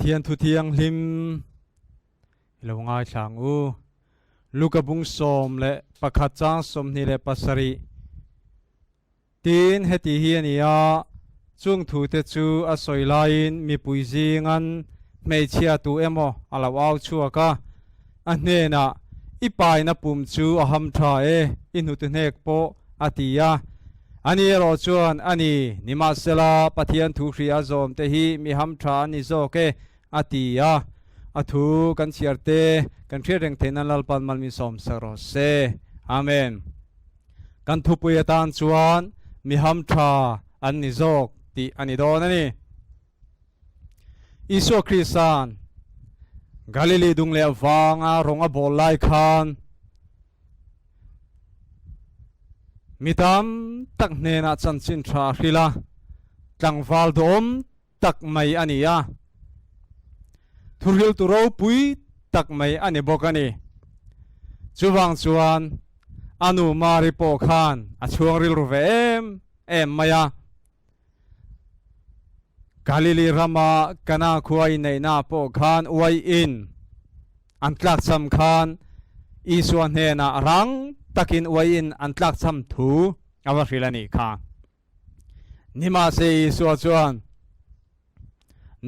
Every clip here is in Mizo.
Pathian thu thianghlim i lo ngaithla ang u. Luka bung 11 chang 27 Tin, heti hi a ni a, chung thute chu a sawi laiin mipui zingan hmeichhia tu emaw a lo au chhuak a, a hnenah, I paina pum chu a ham tha e, i hnute hnek pawh, a ti a. Ani erawh chuan, A ni, nimahsela, Pathian thu hria zawmte hi mi ham tha a ni zawk e, a ti a. A thu kan chhiar te, kan hriat reng theih nan Lalpan malmin sawm sak rawh se. Amen. Kan thupui atan chuan mi ham tha an ni zawk tih a ni dawn a ni. Isua Krista'n Galili dung leh vanga rawng a bawl lai khan mi tam tak hnenah chanchin tha a hrilh a, tlangval duhawm tak mai a ni a, thuhriltu ropui tak mai a ni bawk a ni. Chuvang chuan a nu Mari pawh khan a chhuang rilru ve em em mai a. Galili rama Kana khua inneihna pawh khan uaiin an tlakchham khan Isua hnenah rang takin uaiin an tlakchham thu a va hrilh a nih kha. Nimahse Isua chuan,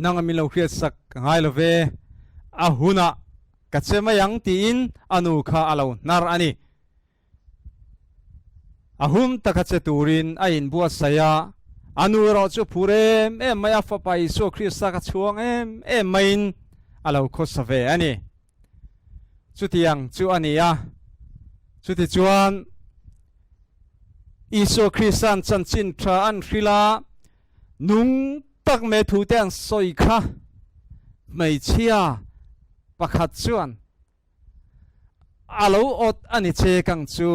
Nang a min lo hriat sak ngai lo ve, a hunah ka che mai ang tiin a nu kha a lo hnar a ni. A hun taka che turin a inbuatsaih a, a nu erawh chu phur em em mai a, Fapa Isua Krista ka chhuang em em maiin a lo khawsa ve a ni. Chutiang chu a ni a, chutichuan Isua Krista'n chanchin tha an hrilh a, nung tak mai thute an sawi kha hmeichhia pakhat chuan a lo awt a ni che kang chu.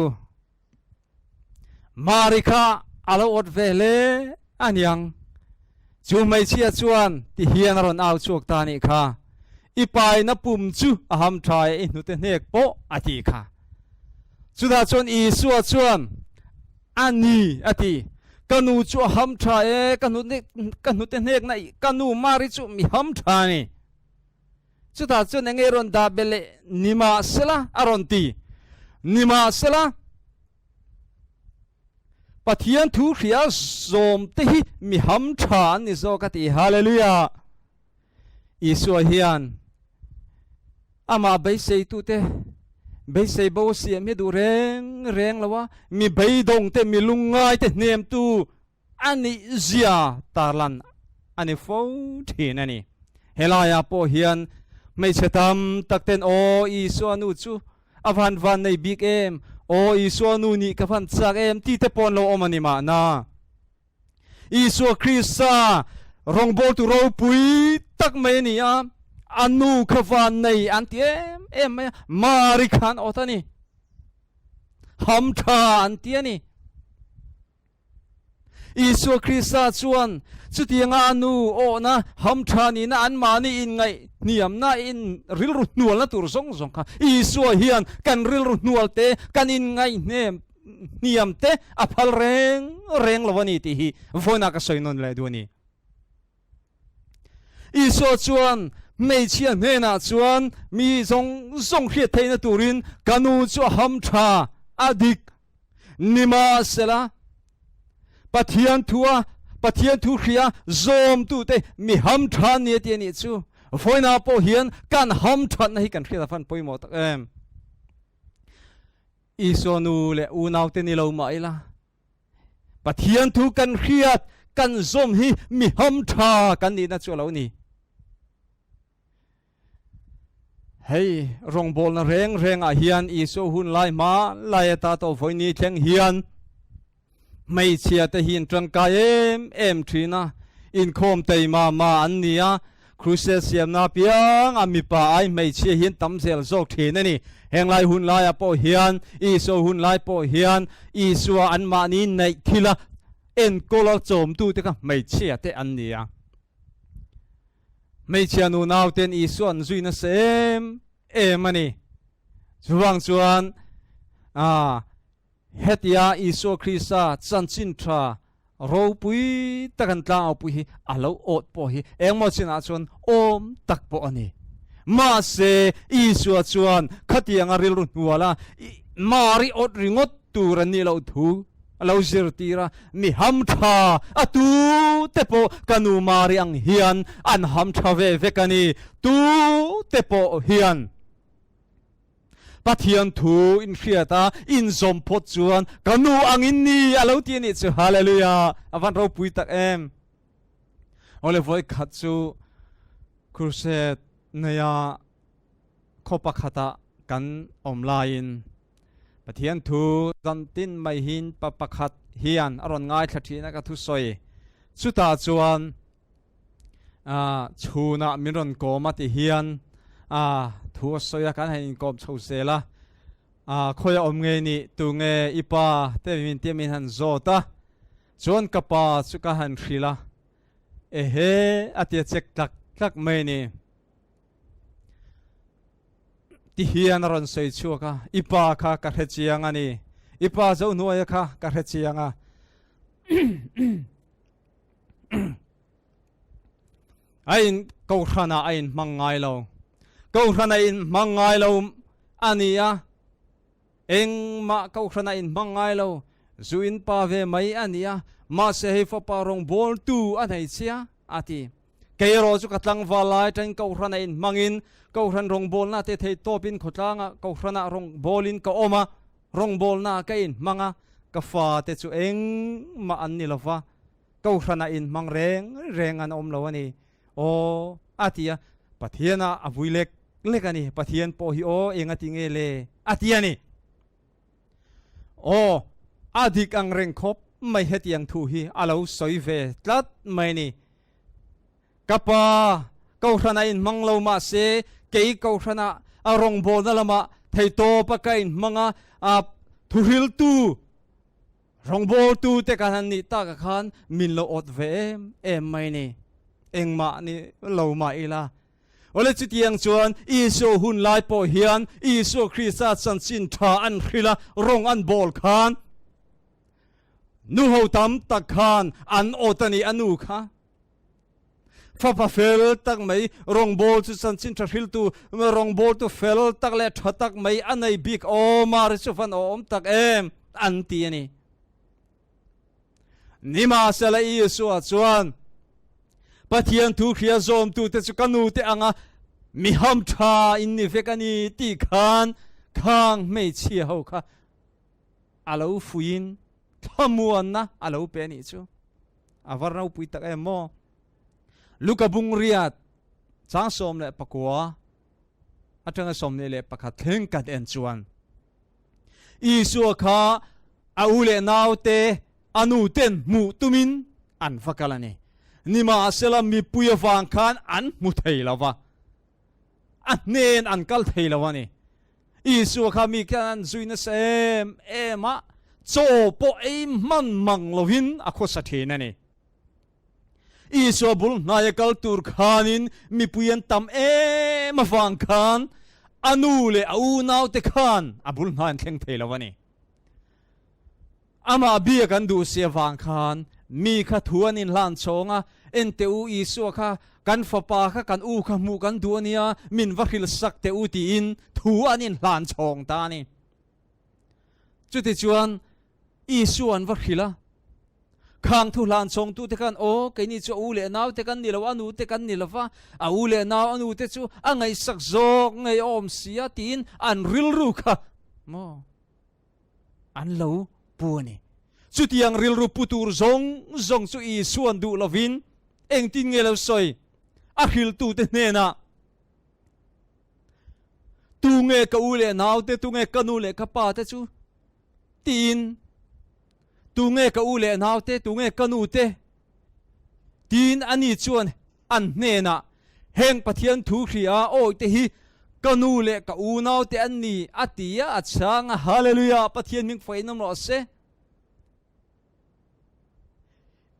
Mari kha a lo awt ve hle a niang. Chu hmeichhia chuan ti hian a rawn au chhuak ta nih kha, I paina pum chu a ham tha e, i hnute hnek pawh a ti kha. Chutah chuan Isua chuan, A ni, a ti. Ka nu chu a ham tha e, ka hnute hnek na ka nu Mari chu mi ham tha a ni. Chutah chuan enge rawn dah belh leh nimahsela a rawn ti. Nimahsela Pathian thu hria zawm te hi mi ham tha an ni zawk a ti. Hallelujah! Isua hian amah beiseitute beisei bo a siam hi duh reng reng lo a, mi beidawngte, mi lungngaite hnemtu a nih zia tarlan a ni fo thin a ni. Helaiah pawh hian hmeichhe tam tak ten Aw Isua nu chu a van van nei bik em, Aw Isua nu nih ka van chak em ti te pawh an lo awm a ni mahna. Isua Krista rawngbawltu ropui tak mai a ni a, a nu kha van nei an ti em em mai a, Mari khan awt a ni. Ham tha an ti a ni. Isua Krista chuan chutianga a nu awhna, hamtha nihna, anmahni inngaih hniamna, in rilru hnualna tur zawng zawng kha Isua hian kan rilru hnual te, kan inngaih hniam te a phal reng reng lo a ni tih hi vawiinah ka sawi nawn leh duh a ni. Isua chuan hmeichhia hnenah chuan mi zawng zawng hriat theihna turin ka nu chu a hamtha, a dik, Nimahsela, Pathian thua Pathian thu hria zawmtute mi hamtha an ni a ti a nih chu. Vawiinah pawh hian kan hamthatna hi kan hriat a fan pawimawh tak em. Isua nu leh unaute ni lo mah ila, Pathian thu kan hriat, kan zawm hi mi hamtha kan nihna chu a lo ni. Hei rawngbawlna reng rengah hian Isua hun lai hma lai ata tawh vawiini thleng hian hmeichhia te hi an tangkai em em thin a, inkhawm teima ma an ni a, Crusade siamna apiang a mipa ai hmeichhia hi an tam zel zawk thin a ni. Heng lai hun laiah pawh hian Isua hun lai pawh hian Isua anmahni neih thila enkawl a chawmtute kha hmeichhia te an ni a. Hmeichhia nunau ten Isua an zui nasa em em a ni. Chuvang chuan hetia Isua Krista chanchin tha ropui tak an tlangau-pui hi a lo awt pawh hi engmaw chinah chuan awm tak pawh a ni. Mahse, Isua chuan khatianga rilru hnuala Mari awt ringawt tur a nih loh thu a lo zirtir a, Mi ham tha a tu te pawh ka nu Mari ang hian an ham tha ve vek a ni, tu te pawh hian. Pathian thu in hriat a, in zawm phawt chuan ka nu ang in ni a lo ti a nih chu. Hallelujah! A van ropui tak em! Awle vawi khat chu crusade neia khaw pakhatah kan awm laiin Pathian thu zan tin mai hin pa pakhat hian a rawn ngaithla thin a ka thusawi. Chutah chuan chhunah min rawn kawm a ti hian thu a sawi a, kan han inkawm chho zel a. Khawi a awm nge nih, tu nge i pa te min tia min han zawt a. Chuan ka pa chu ka han hrilh a, ehe a tia chek tlak tlak mai ni. Ti hian a rawn sawi chhuak a, i pa kha ka hre chiang a ni, i pa Zohnuaia kha ka hre chiang a. A in kohhranah a inhmang ngai lo. Kohhran a inhmang ngai lo a ni a, engmah kohhran a inhmang ngai lo. Zu in pa ve mai a ni a, mahse hei fapa rawngbawltu a nei chia a ti. Kei erawh chu ka tlangval lai atangin kohhran a inhmangin kohhran rawngbawlna te thei tawpin khawtlanga kohhranah rawngbawlin ka awm a, Rawngbawlna ka inhmang a, ka fate chu engmah an ni lo va, kohhranah inhmang reng reng an awm lo a ni. Aw, a ti a, Pathianah a vui lek lek a ni, Pathian pawh hi aw eng a ti nge le? a ti a ni. Aw, a dik ang reng khawp mai hetiang thu hi a lo sawi ve tlat mai ni. Ka pa, kohhranah inhmang lo mah se, kei kohhranah a rawngbawlna lamah theitawpa ka inhmang a, a thuhriltu, rawngbawltu te kan han nih takah khan min lo awt ve em em mai ni. Engmah ni lo mah ila. Awle chutiang chuan Isua hun lai pawh hian Isua Krista chanchin tha an hrilh a, rawng an bawl khan nuho tam tak khan an awt a ni a nu kha. Fapa fel tak mai rawngbâwl chu chanchin ṭha hriltu rawngbâwltu fel tak leh ṭha tak mai a nei bik aw Mari chu van awm tak em an ti a ni. Nimahsela Isua chuan Pathian thu hria zawmtute chu ka nute anga mi ham ṭha in ni vek a ni tih khan khang hmeichhia ho kha a lo fuiin thlamuanna a lo pe a nih chu. A va ropui tak em maw? Luka bung riat chang 19 atanga 21 thleng kan en chuan Isua kha a u leh naute a nu ten hmuh tumin an va kal a ni. Nimahsela mipui avang khan an hmu thei lo va, a hnen an kal thei lo a ni. Isua kha mi khian an zui nasa em em a, chaw pawh ei hman mang lovin a khawsa thin a ni. Isua bul hnaia kal tur khanin mipui an tam em avang khan a nu leh a unaute khan a bul hnai an thleng thei lo a ni. Amah biak an duh si avang khan mi kha thu an inhlan chhawng a, Enteh u, Isua kha kan fapa kha kan u kha hmuh kan duh a nia, min va hrilh sak teh u tiin thu an inhlan chhawng ta a ni. Chutichuan Isua an va hrilh a, khang thu hlan chhawngtute khan, Aw, keini chu a u leh naute kan ni lo, a nute kan ni lo va, a u leh nau a nute chu a ngaihsak zawk ngei awm si a tiin an rilru kha maw? an lo pu a ni. Chutiang rilru pu tur zawng zawng chu Isua'n duh lovin engtin nge lo sawi? A hrilhtute hnenah, Tu nge ka u leh naute, tu nge ka nu leh ka pa te chu? tiin, Tu nge ka u leh naute, tu nge ka nu te? Tiin ani chuan an hnenah, Heng Pathian thu hria awi te hi ka nu leh ka unau te an ni, a ti a, a chhang a, Hallelujah! Pathian hming fain awm rawh se.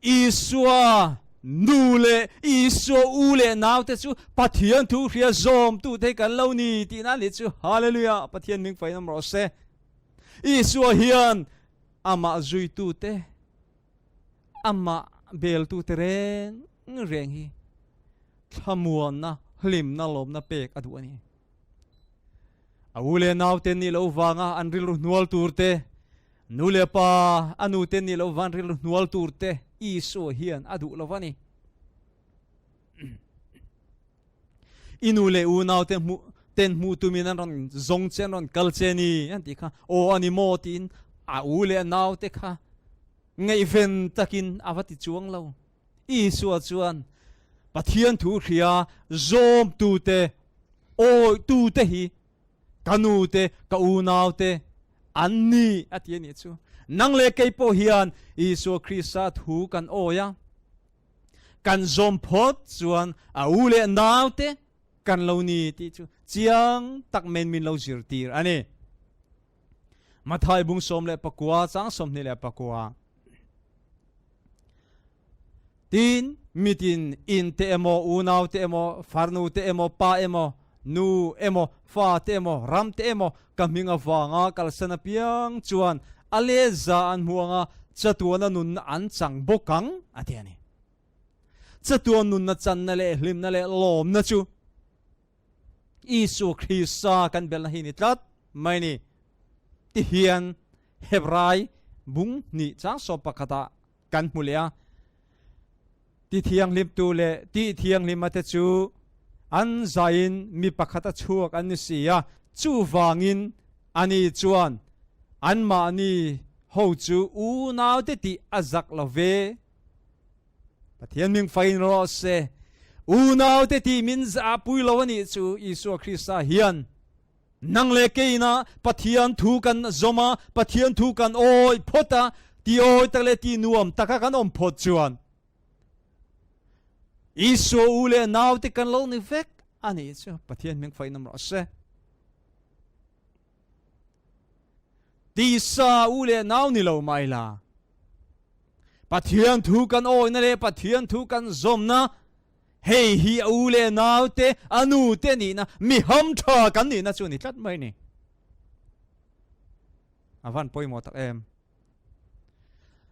Isua nu leh Isua u leh nau te chu Pathian thu hria zawmtu te kan lo ni tihna a nih chu. Hallelujah! Pathian hming fain awm rawh se. Isua hian amah zuitute. Amah beltute reng reng hi thlamuanna, hlimna, lawmna pek a duh a ni. A u leh naute nih loh vanga an rilru hnual tur te, nu leh pa a nute nih loh vang rilru hnual tur te Isua hian a duh lo va ni. I nu leh unau te hmu ten hmu tumin an rawn zawng che an rawn kal che ni an tih kha aw a ni maw tiin a u leh a nau te kha ngaihven takin a va ti chuang lo. Isua chuan Pathian thu hria zawmtute awihtute hi ka nu te ka unau te an ni a ti a nih chu. Nang leh kei pawh hian Isua Krista thu kan awi a, kan zawm phawt chuan a u leh nau te kan lo ni tih chu chiang tak men min lo zirtir a ni. Mathai bung 19 chang 24. Tin, mitin in te emaw, unau te emaw, farnu te emaw, pa emaw, nu emaw, fa te emaw, ram te emaw ka hming avanga kalsan apiang chuan a let za an hmu anga chatuana nunna an chang bawk ang, a ti a ni. Chatuan nunna channa leh hlimna leh lawmna chu Isua Krista kan belna hi ni tlat mai ni. Ti hian Hebrai bung hnih chang sawm pakhatah kan hmu leh a. Ti thianghlimtu leh ti thianghlima te chu an zaiin mi pakhat a chhuak an ni si a, chuvangin ani chuan anmahni ho chu unaute tih a zak lo ve. Pathian ming fain rawh se. Unaute tih min zahpui lo a nih chu Isua Krista hian Nang leh keina Pathian thu kan zawm a, Pathian thu kan awih phawt a, ti awi tak leh ti nuam taka kan awm phawt chuan Isua u leh naute kan lo ni vek a nih chu Pathian hming fainawm rawh se. Tisa u leh nau ni lo mai la. Pathian thu kan awihna leh Pathian thu kan zawmna Hei hi a u leh nau te, a nu te nihna, mi ham tha kan nihna chu a ni tlat mai ni. A van pawimawh tak em.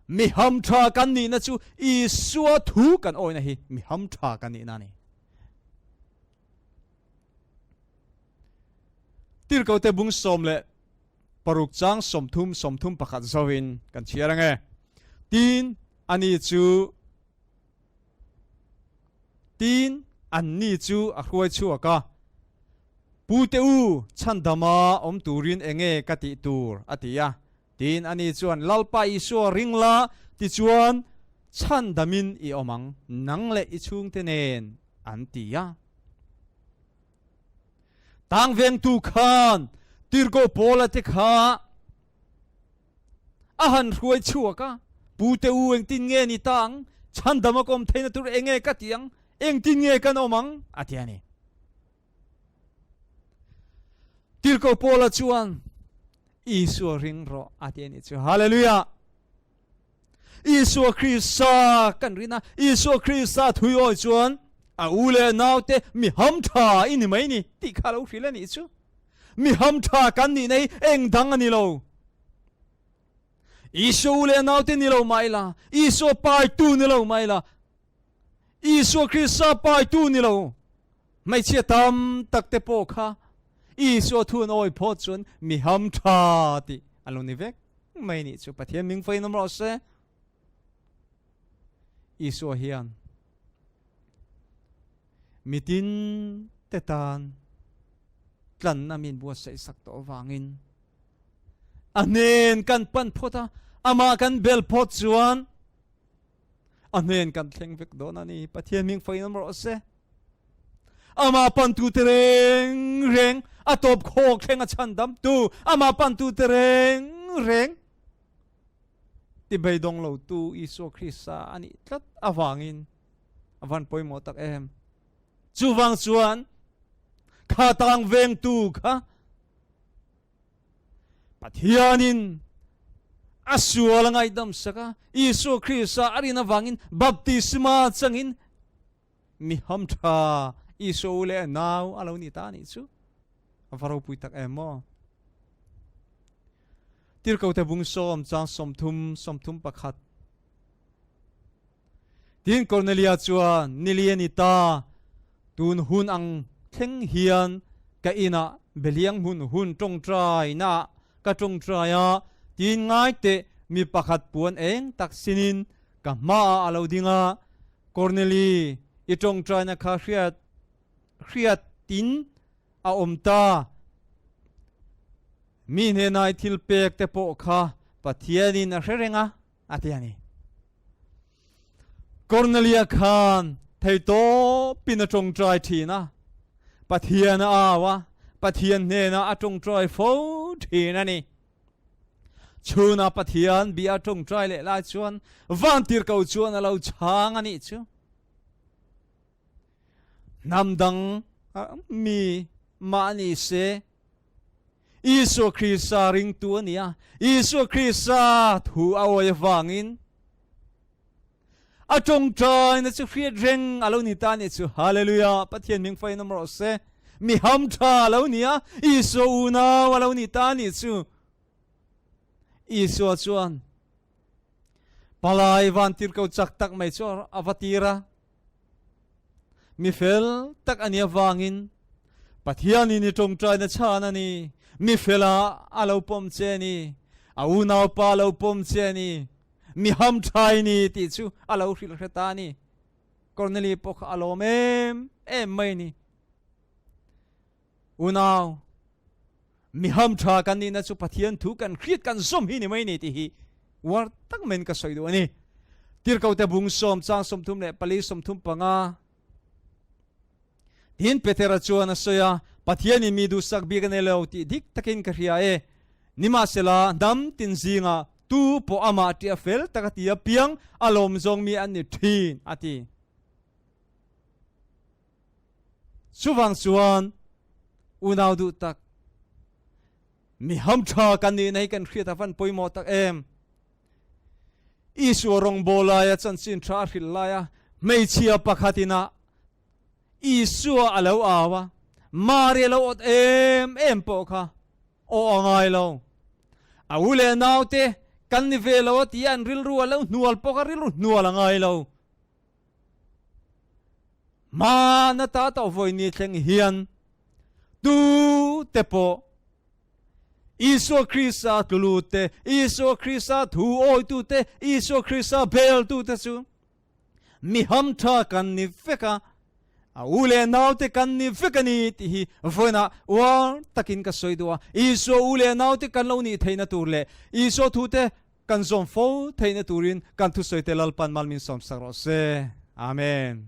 Mi ham tha kan nihna chu Isua thu kan awihna hi mi ham tha kan nihna a ni. Tirhkohte bung 16 chang 30 31 zoin kan chhiar ange. Tin, ani chu Tin, anni chu a hruai chhuak a, Pute u, chhandama awm turin enge ka tih tur? a ti a. Tin, ani chuan, Lalpa Isua ring la, tichuan chhandamin i awm ang, nang leh i chhungte nen, an ti a. Tangvengtu khan Tirhkoh Paula te kha A han hruai chhuak a, Pute u engtin nge ni ta ang? Chhandam a kawm theihna tur enge ka ti ang? Engtin nge kan awm ang? a ti a ni. Tirhkoh Paula chuan, Isua ring rawh a ti a ni chu. Hallelujah! Isua Krista kan rin a, Isua Krista thuiawi chuan a u leh naute mi ham tha i ni mai ni tih kha lo hrilh a nih chu. Mi ham tha kan nihna hi eng dang a ni lo. Isua u leh naute ni lo mah ila, Isua paitu ni lo mah ila, Isua Krista paitu ni lo hmeichhia tam tak te pawh kha Isua thu an awi phawt chuan mi ham tha tih an lo ni vek mai nih chu. Pathian ming fain awm rawh se. Isua hian mitin te tan tlanna min buatsaih sak tawh avangin a hnen kan pan phawt a, amah kan bel phawt chuan a hnen kan thleng vek dawn a ni. Pathian hming fain awm rawh se. Amah pantu te reng reng a tawp khawk thleng a chhandam tu amah pantu te reng reng ti beidawng lo tu Isua Krista a nih tlat avangin a van pawimawh tak em. Chuvang chuan kha tang vengtu kha Pathianin a sual a ngaihdam sak a, Isua Krista a rin avangin baptisma changin mi ham tha Isua u leh nau a lo ni ta a nih chu. A va ropui tak em maw. Tirhkohte bung sawm chang 30 31. Tin Kornelia chuan, Nili a ni ta, tun hun ang thleng hian ka inah beliang hmun hun tawngtai naah ka tawngtai a, tin ngai teh mi pakhat puan eng tak sinin ka hmaah a lo ding a, Korneli, i tawngtaina kha hriat hriatin a awm ta. Mi hnenah i thil pek te pawh kha Pathianin a hre reng a, a ti a ni. Kornelia khan theitawpin a tawngtai thin a, Pathian a au a, Pathian hnenah a tawngtai fo thin a ni. Chhunah Pathian bia a tawngtai leh lai chuan vantirhkoh chuan a lo chhang a nih chu. Hnam dang mi mah ni se, Isua Krista ringtu a ni a, Isua Krista thu a awi avangin a tawngtaina chu hriat reng a lo ni ta a nih chu. Hallelujah! Pathian hming fain awm rawh se. Mi ham tha a lo ni a, Isua unau a lo ni ta a nih chu. Isua chuan palai vantirhkoh chak tak mai chu a va tir a. Mi fel tak a nih avangin Pathianin i tawngtaina chhan a ni. Mi fela a lo pawm che a ni. A unaupa a lo pawm che a ni. Mi hamtha i ni tih chu a lo hrilh hre ta a ni. Korneli pawh kha a lawm em em mai a ni. Unau, mi hamtha kan nihna chu Pathian thu kan hriat kan zawm hi ni mai ni tih hi uar tak maiin ka sawi duh a ni. Tirhkote bung sawm chang 34 35 Tin Petera chuan a sawi a, Pathianin mi duhsak bik a nei lo tih dik takin ka hria e. Nimahsela, hnam tin zingah tu pawh amah ṭih a fel tak a ti apiang a lawm zawng mi an ni ṭhin, a ti. Chuvang chuan unau duh tak, mi hamtha kan nihna hi kan hriat a van pawimawh tak em. Isua rawngbawl laia chanchin tha a hrilh laia hmeichhia pakhatin a Isua a lo au a, Mari a lo awt em em pawh kha aw a ngai lo. A u leh naute kan ni ve lo a ti a, an rilru a lo hnual pawh kha rilru hnual a ngai lo. Hmana ta tawh vawi ni thleng hian tu te pawh Isua Krista tlulut te, Isua Krista thu awitu te, Isua Krista beltu te chu mi hamtha kan ni vek a, a u leh naute kan ni vek a ni tih hi vawiinah uar takin ka sawi duh a. Isua u leh naute kan lo nih theihna tur leh Isua thute Kan zawm fo theihna turin kan thusawite Lalpan mal min sawmsak rawh se. Amen.